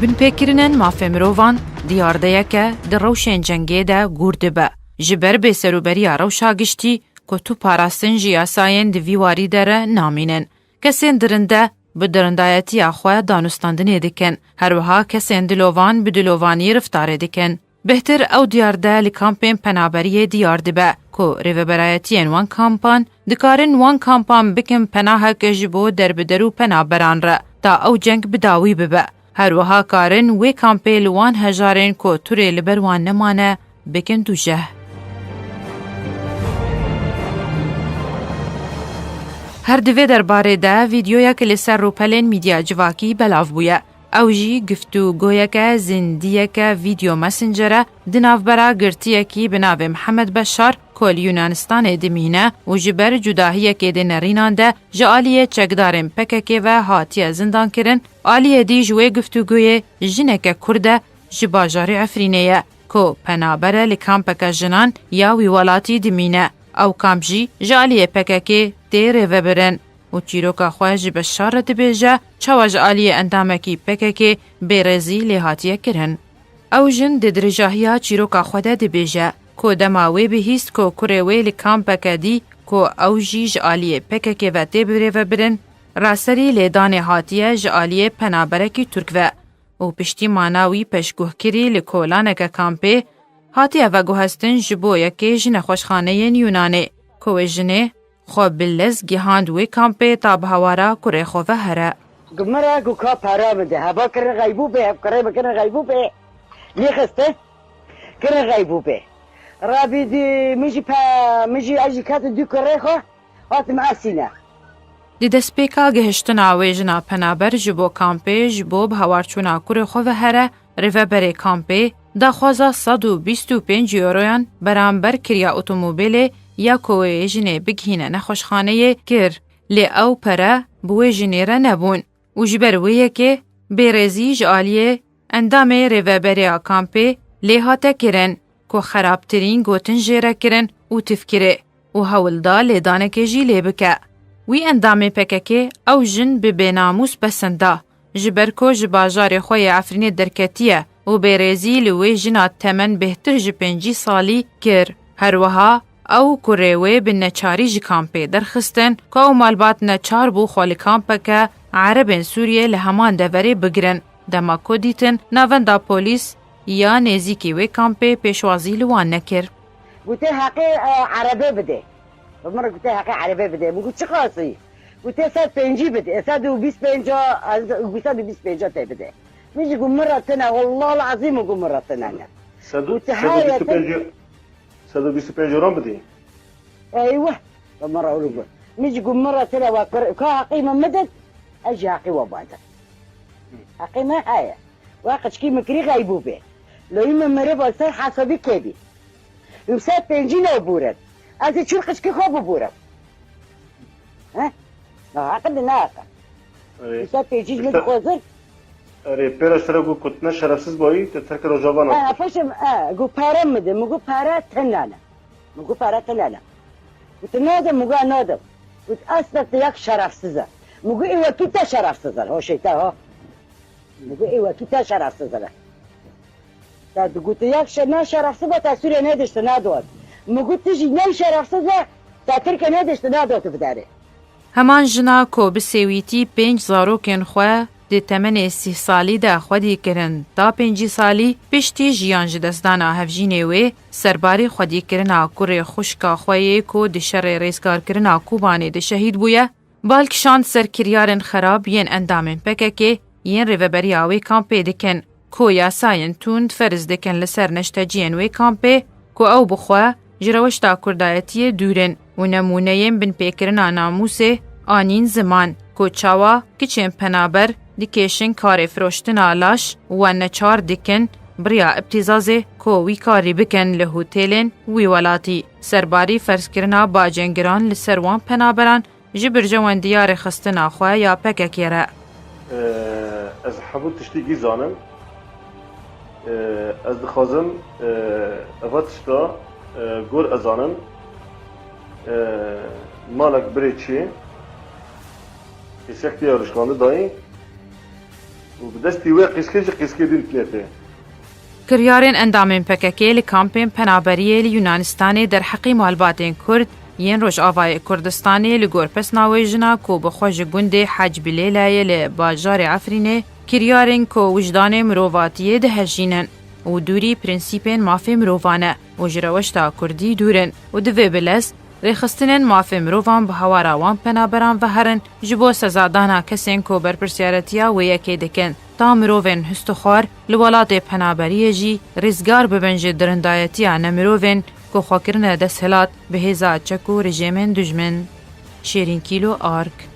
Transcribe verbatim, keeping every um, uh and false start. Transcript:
Binpêkirinên mafê mirovan diyardeyeke di rewşên cengê de gûr dibe. Ji ber bêserûberiya rewşa giştî ku tu parastin ji yasayên di vî warî de re namînin. Kesên dirinde bi dirindayetiya xwe danûstandinê dikin. Her wiha kesên dilovan bi dilovanî reftarê dikin. Bêhtir ew diyarde li kampên penaberiyê diyar dibe ku rêveberayetiyên wan kampan dikarin wan kampan bikin penahek ji bo derbider û penaberan re, ta ew ceng bi dawî bibe. Her wiha karin wê kampê li wan hejarên ku tu rê li ber wan nemane, bikin dûjeh. Her di vê derbarê de vîdeoyek li ser rûpelên mîdya civakî belav bûye. Ew jî giftûgoyeke zindiyeke vîdeo messenger e di navbera girtiyekî bi navê Mihemed Beşar ku li Yunanistanê dimîne û ji ber cudahiyekê di nerînan de ji aliyê çekdarên P K K ve hatiye zindankirin, aliyê dî ji wê giftûgoyê jineke Kurd e ji bajarê Efrînê ye ku penaber e li kampeke jinan ya wî welatî dimîne. Ew kamp jî ji aliyê P K K tê rêvebirin û çîroka xwe ji Beşar re dibêje, çawa ji aliyê endamekî P K K bêrêzî lê hatiye kirin. Ew jin di dirijahiya çîroka xwe de dibêje ku dema wê bihîst ku kurê wê li kampeke dî ku ew jî ji aliyê P K K ve tê birêvebirin, raserî lêdanê hatiye ji aliyê penaberekî Tirk ve û piştî mana wî peşguhkirî li kolaneke kampê, hatiye veguhestin ji bo yekê ji nexweşxaneyên Yunanê ku wê jinê xwe bi lez gihand wê kampê ta bi hawara kurê xwe ve here. Gu min re gu ka para min de. Heva kirin xeybû bê, hev kirê min kirin xeybû bê. Lê xiste, kirin xeybû bê. Rabî di, min jî pe, min jî, ez jî ketim dû kurê xwe, hatim Efrîne. Di destpêka gihiştina wê jina penaber ji bo kampê, ji bo bi hawarçûna kurê xwe ve here, rêveberê kampê daxwaza sed û bîst û pênc euroyan beramber kiriya otomobîlê ya ku wê jinê bigihîne nexweşxaneyê kir, lê ew pere bi wê jinê re nebûn û ji ber wê yekê bêrêzî ji aliyê endamê rêveberiya kampê lê hate kirin ku xerabtirîn gotin jê re kirin û tifkirê û hewl da lêdanekê jî lê bike. Wî endamê P K K ew jin bi bênamûs pesend da, ji ber ku ji bajarê xwe yê Efrînê derketiye û bêrêzî li wê jina temen bêhtir ji pêncî salî kir. Her wiha ew û kurê wê bi neçarî ji kampê derxistin ku ew malbat neçar bû xwe li kampeke Erebên Sûriyê li heman deverê bigirin. Dema ku dîtin navenda polîs ya nêzîkî wê kampê pêşwazî li wan nekir. Gotê heqê, e, erebê bidê. Bi min re gotê heqê erebê bidê. Min got çi qasî? Gotê sed pêncî bidê. Sed û bîst pênca, ez got sed û bîst pênca tê bidê. Min jî got min re tine, wallah lazim min got min re tine ne. Sed û, Gotê sed û bîst û pênc, heye, sed û bîst û pênc oran bidê. Eywe. Bi min re wilo got. Min jî got min re tine we kir. Ka heqî min midin, ez jî heqî we badin. Heqê me heye. Wa qiçkî min kirî xeybû bê. Loyî min mirê ba ser hesabî kê bî. Him ser pêncî ne bûret. Ez ê çûr qiçkî xwe bibûrim. He? Na heqin de ne heqin. Erê. Him ser pêncî min dixwazin. Erê, pêra sere got ku tu ne şerefsiz bayî, te terke Rojava nake. Ha, paşê, ha, got pere min de, min got pere tenane. Min got pere tenane. Got nadim, min got nadim. Got aslek te yek şerefsiz e. Min got ê wekî te şerefsiz e, hoşê te ha. Min got ê wekî te şerefsiz e. Te digotî yek şe-, ne şerefsiz be, te Sûriye nedişti nedot. Min got tu jî ne şerefsiz be, te Tirkiye nedişti nedot biderê. Heman jina ku bi sêwîtî pênc zarokên xwe di temenê sîh salî de xwedî kirin ta pêncî salî, piştî jiyan ji destdana hevjînê wê, serbarî xwedîkirina kurê xwişka xwe yê ku di şerê rêzgarkirina Kobanê de şehîd bûye, bal kişand ser kiryarên xerab yên endamên P K K yên rêveberiya wê kampê dikin, ku yasayên tund ferz dikin li ser neşteciyên wê kampê, ku ew bi xwe ji rewşta kurdayetiyê dûr in û nemûneyên binpêkirina namûsê anîn ziman, ku çawa kiçên penaber dikêşin karê firoştina laş û wan neçar dikin bi riya îbtîzazê ku wî karî bikin li hotêlên wî welatî. Serbarî ferzkirina bacên giran li ser wan penaberan ji bircewendiyarê xistina xwe ya P K K re. Ee, ez hemû tiştî gî zanim. Ee, ez dixwazim, ee, eva tişta, ee, gor ez zanim. Ee, malek birê çi? Kesek diye rişkandi dayî. û bi destî wê qîzkê jî qîzkê din tê. Kiryarên endamên P K K li kampên penaberiyê li Yunanistanê derheqî malbatên Kurd yên Rojavayê Kurdistanê li gor pesna wê jina ku bi xwe ji gundê Hec Bilêlayê li bajarê Efrînê kiryarên ku wijdanê mirovatiyê dihejînin û dûrî prensîpên mafê mirovan e û ji rewşta Kurdî dûr in û divê bi lez rêxistinên mafê mirovan bi hawara wan penaberan ve herin ji bo sezadana kesên ku berpirsiyaretiya wê yekê dikin, ta mirovên hustixwar li welatê penaberiyê jî rîzgar bibin ji dirindayetiya nemirovên ku xwe kirine desthilat bi hêza çek û rejîmên dijmin. Şêrîn Kîlo, Ark.